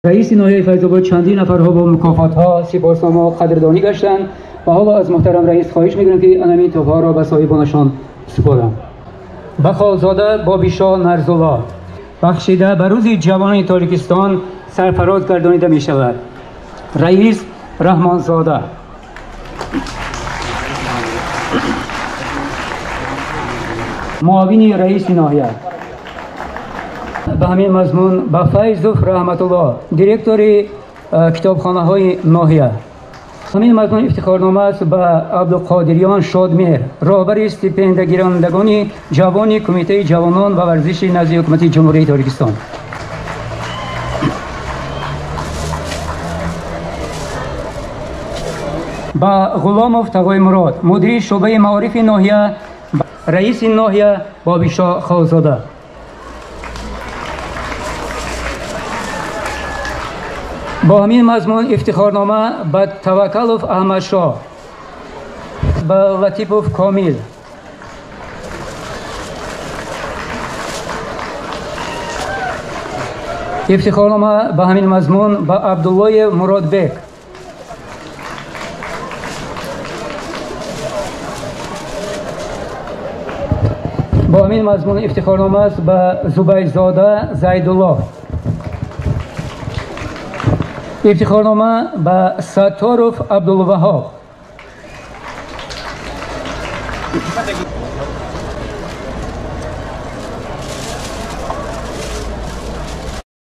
Раиси ноҳияи Файзобод чандин нафарҳо бо мукофотҳо, сипоснома қадрдонӣ гаштанд ва ҳоло аз муҳтарам раис хоҳиш мекунам, ки ҳамин тӯҳфаҳоро ба соҳибонашон супоранд. Бахолзода Бобишоҳ Нарзулло бахшида ба рӯзи ҷавонони Тоҷикистон сарфароз гардонида мешавад. Раис Раҳмонзода. Муовини раиси ноҳия. Ба ҳамин мазмун ба Файзов Раҳматулло, директори китобхонаҳои ноҳия. Ҳамин мазмун ифтихорнома аст ба Абдуқодириён Шодмеҳр, роҳбари стипендиягирандагони ҷавони Кумитаи ҷавонон ва варзиши назди Ҳукумати Ҷумҳурии Тоҷикистон. Ба Ғуломов Тағои Мурод, мудири шӯъбаи маорифи ноҳия, раиси ноҳия Бобишоҳ Холзода. Бо ҳамин мазмун ифтихорнома ба Таваккалов Аҳмадшоҳ, ба Латипов Комил, ифтихорнома ба ҳамин мазмун ба Абдуллоев Муродбек, бо ҳамин мазмун ифтихорнома аст ба Зубайзода Зайдулло, ифтихорнома ба Сатторов Абдулваҳоб.